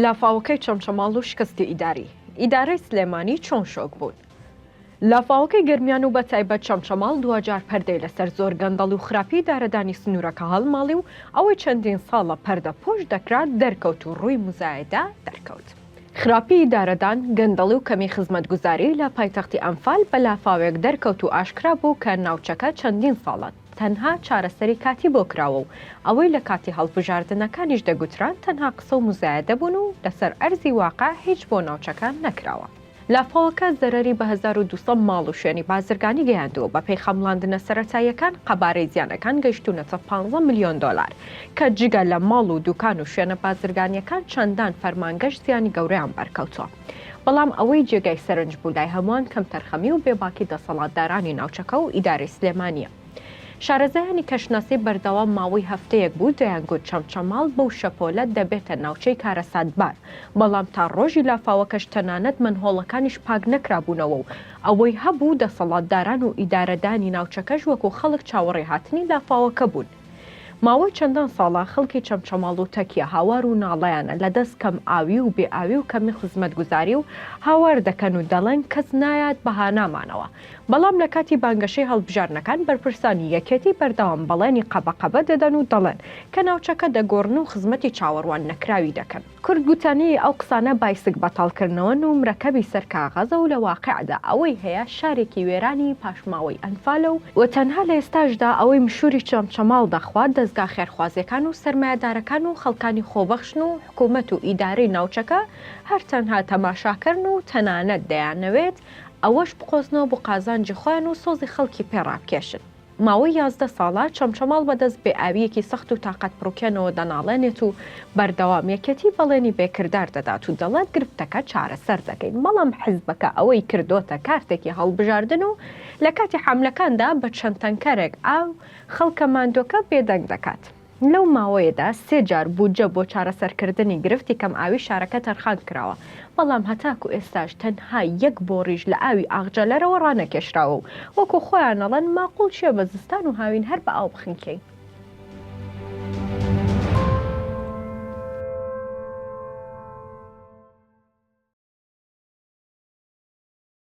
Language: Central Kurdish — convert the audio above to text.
لافاوەکەی چەمچەماڵ و شکستی ئیداری ئیدارەی سلێمانی چۆن شۆک بوون؟ لافاوەکەی گەرمیان و بەتایبەت چەمچەماڵ دواجار پەردەی لەسەر زۆر گەندەڵی و خراپی دارەدانی سنوورەکە هەڵماڵی و ئەوەی چەندین ساڵە پەردەپۆش دەکرا دەرکەوت و ڕووی موزایەدە دەرکەوت. خراپی ئیدارەدان، گەندەڵی و کەمی خزمەتگوزاری لە پایتەختی ئەنفال بە لافاوێک دەرکەوت و ئاشکرا بوو کە ناوچەکە چەندین ساڵە تەنها چارەسەری کاتی بۆ کراوە و ئەوەی لە کاتی هەڵبژاردنەکانیش دەگوتران تەنها قسە و موزایەدە بوون و لەسەر ئەرزی واقع هیچ بۆ ناوچەکە نەکراوە. لافاوەکە زەرەری بە 1200 ماڵ و شوێنی بازرگانی گەیاندووە، بەپێی خەمڵاندنە سەرەتاییەکان قەبارەی زیانەکان گەیشتوونەتە 15 ملیۆن دۆلار، کە جگە لە ماڵ و دوکان و شوێنە بازرگانییەکان چەندان فەرمانگەش زیانی گەورەیان بەرکەوتووە. بەڵام ئەوەی جێگای سەرنج بوو لای هەمووان کەمتەرخەمی و بێباکی دەسەڵاتدارانی ناوچەکە و ئیدارەی سلێمانییە. شارەزایانی کەشناسی بەردەوام ماوەی هەفتەیەک بوو دەیانگوت چەمچەماڵ بەو شەپۆلە دەبێتە ناوچەی کارەساتبار، بەڵام تا ڕۆژی لافاوەکەش تەنانەت مەنهۆڵەکانیش پاک نەکرابوونەوە و ئەوەی هەبوو دەسەڵاتداران و ئیدارەدانی ناوچەکەش وەکو خەڵک چاوەڕێی هاتنی لافاوەکە بوون. ماوەی چەندان ساڵە خەڵکی چەمچەماڵ و تەکیە هاوار و ناڵەیانە لە دەست کەم ئاوی و بێ ئاوی و کەمی خزمەتگوزاری و هاوار دەکەن و دەڵێن کەس نایات بە هانامانەوە بەڵام لە کاتی بانگەشەی هەڵبژاردنەکان بەرپرسانی یەکێتی بەردەوام بەڵێنی قەبە قەبە دەدەن و دەڵێن کە ناوچەکە دەگۆڕن و خزمەتی چاوەڕوان نەکراوی دەکەن. کورد گوتەنی ئەو قسانە بایسک بەتاڵکردنەوەن و مرەکەبی سەر کاغەزە و لە واقیعدا ئەوەی هەیە شارێکی وێرانی پاشماوەی ئەنفالە و تەنها لە ئێستاشدا ئەوەی مشوری چەمچەماڵ دەخوات دەزگا خێرخوازیەکان و سەرمایەدارەکان و خەڵکانی خۆبەخشن و حکومەت و ئیدارەی ناوچەکە هەر تەنها تەماشاکەرن و تەنانەت دەیانەوێت ئەوەش بقۆزنەوە بۆ قازانجی خۆیان و سۆزی خەڵکی پێ ڕابکێشن. ماوەی 11 ساڵە چەمچەماڵ بەدەست بێ ئاوییەکی سەخت و تاقەت پڕوکێنەوە دەناڵێنێت و بەردەوام یەکێتی بەڵێنی بێ کردار دەدات و دەڵێت گرفتەکە چارەسەر دەکەین بەڵام حزبەکە ئەوەی کردۆتە کارتێکی هەڵبژاردن و لە کاتی حەملەکاندا بە چەند تەنکەرێک ئاو خەڵکە ماندووەکە بێدەنگ دەکات. لەو ماوەیەدا سێ جار بودجە بۆ چارەسەرکردنی گرفتی کەمئاوی شارەکە تەرخان کراوە، بەڵام هەتاکو ئێستاش تەنها یەک بۆڕیش لە ئاوی ئاغجەلەرەوە ڕانەکێشراوە و وەکو خۆیان ئەڵێن ماقوڵ چیە بە زستان و هاوین هەر بە ئاو بخنکێین.